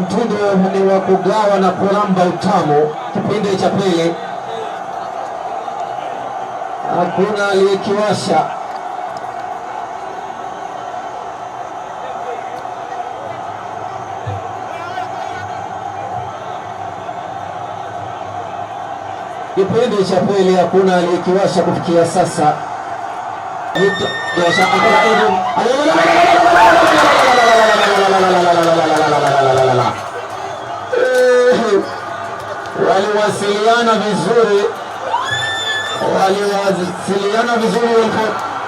Mtindo ni wa kugawa na kulamba utamu. Kipindi cha pili hakuna aliyekiwasha. Kipindi cha pili hakuna aliyekiwasha kufikia sasa. Waliwasiliana vizuri, waliwasiliana vizuri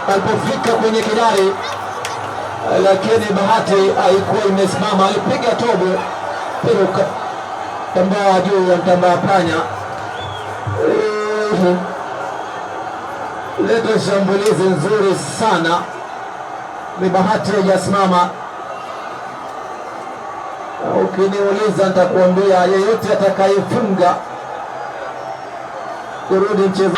walipofika kwenye kidari, lakini bahati haikuwa imesimama. Alipiga tobo mpira ukatambaa juu ya mtambaa panya. Leta shambulizi nzuri sana, ni bahati haijasimama. Ukiniuliza nitakuambia yeyote atakayefunga kurudi mchezo.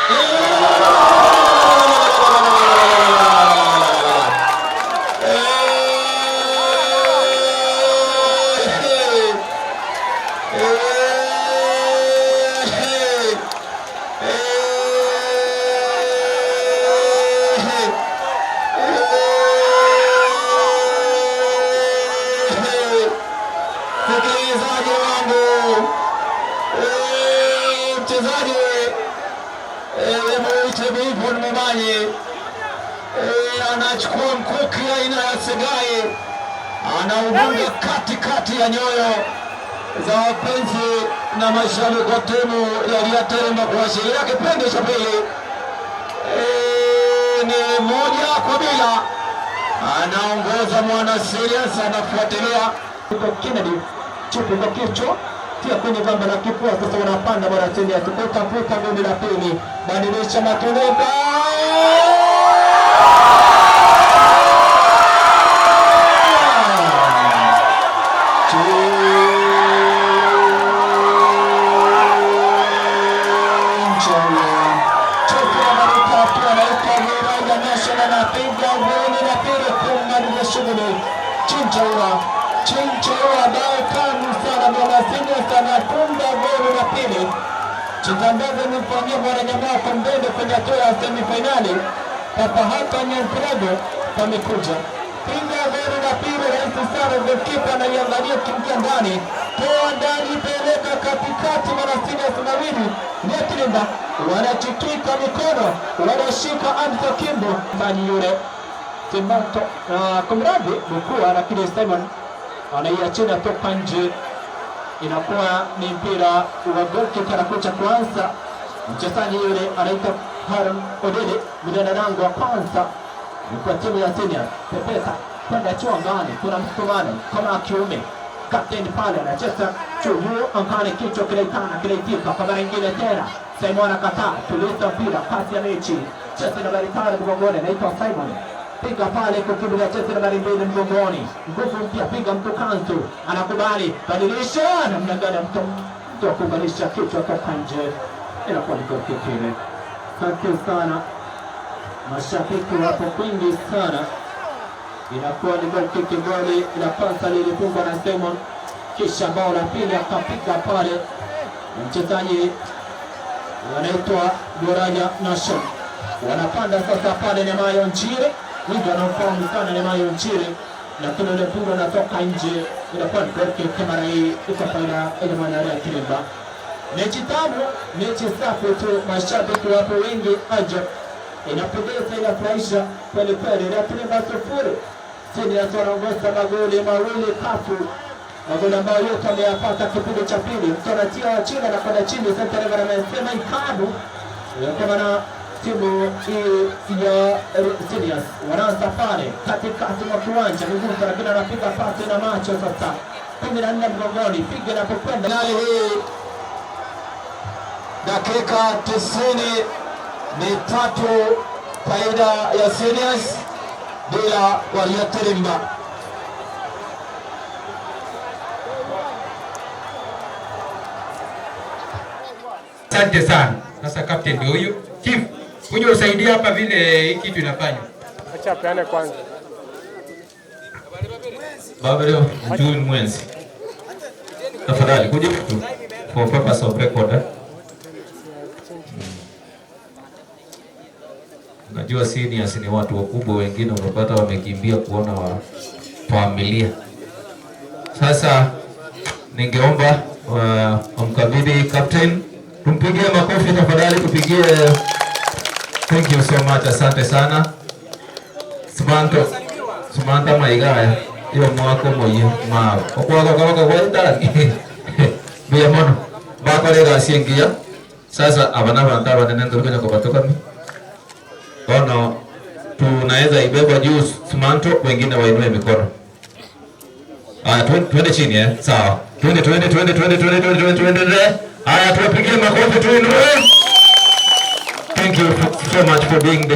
Msikilizaji wangu, mchezaji muite Bifon Momanyi anachukua mkuki aina ya Segai, anauvunga katikati ya nyoyo za wapenzi na mashabiki wa timu ya Lyateremba kuashiria kipindi cha pili ni 1-0. Anaongoza Mwana Sirius, anafuatilia Kennedy chupu kwa kichwa tia kwenye gamba la kifua. Sasa wanapanda bwana Sirius kutafuta goli la pili, badilisha matoleo. Anapiga goli la pili kumaliza shughuli. Chinchaura Chinchaura, bao tamu sana bwana Sirius anafunga goli la pili. Chitambeze nimfanyia bwana jamaa kwa mbele kwenye hatua ya semifinali. Papa hapa Nyantrago pamekuja piga goli la pili rahisi sana, goalkeeper anaiangalia kuingia ndani, toa ndani, peleka katikati. Mwana Sirius mawili Nyakilimba wanachikika mikono, wanashika Anto Kimbo ndani yule Timato kumradhi Bukua, lakini Simon anaiachia toka nje, inakuwa ni mpira wa goalkeeper anakuja kuanza. Mchezaji yule anaitwa Haron Odede, mlinda lango wa kwanza kwa timu ya Senior. Pepeta kwenda juu angani, kuna msukumano kama kiume kapteni pale anacheza juu angani, kichwa kinaitana kinaitika kwa mara nyingine tena. Simon akataa, tuliza mpira kati ya mechi, cheza nambari 5 mgongoni, anaitwa Simon piga pale kukimbilia jezi nambari 2 mgongoni, nguvu mpya, piga mtu kanzu, anakubali, badilisha namna gani, mtu akubadilisha kichwa toka nje, inakuwa ni goal kick ile. Asante sana, mashabiki wapo kwingi sana, inakuwa ni goal kick. Goli la kwanza lilifungwa na Simon, kisha bao la pili akapiga pale mchezaji anaitwa Goraja Nation. Wanapanda sasa pale Nemayo Nchire, wengi wanaofahamu sana Nemayo Nchire, lakini ule mpira unatoka nje, inakuwa ni goal kick. Mara hii iko faida ya mwana ya Kirimba. Mechi tamu, mechi safi tu, mashabiki wapo wengi ajabu, inapendeza, inafurahisha kweli kweli. Kirimba 0, Seniors wanaongoza magoli 2 kafu, magoli ambayo yote ameyapata kipindi cha pili. Mtu anatia chini na kwenda chini, sasa amesema ikabu kwa maana timu hii ya Sirius wanaanza pale katikati mwa kiwanja, miguso lakini anapiga pasi na macho sasa, 14 mgongoni, piga inapokwenda Finali hii dakika 90 ni 3 faida ya Sirius bila Walyaterimba. Asante sana. Sasa captain ndio huyo. Chief, kuja usaidie hapa vile hii kitu inafanya. Acha peane kwanza. Baba leo June mwezi. Tafadhali kuja tu for purpose of record. Eh? Najua seniors ni watu wakubwa, wengine unapata wamekimbia kuona wa familia. Sasa ningeomba wamkabidhi captain, tumpigie makofi tafadhali, tupigie. Thank you so much, asante sana. Samantha, Samantha Maigaya, iyo mwako moye ma okwako kabaka gwetani buya mono bakore gasi engiya. Sasa aba n'abantu abanene nturukenya kubatukami ono tunaweza ibeba juu Samantha, wengine wainue mikono. Aya, twende chini, eh? Sawa. Twende, twende, twende, twende, twende, twende, twende, twende. Aya, tuwapigie makofi tuinue. Thank you so much for being the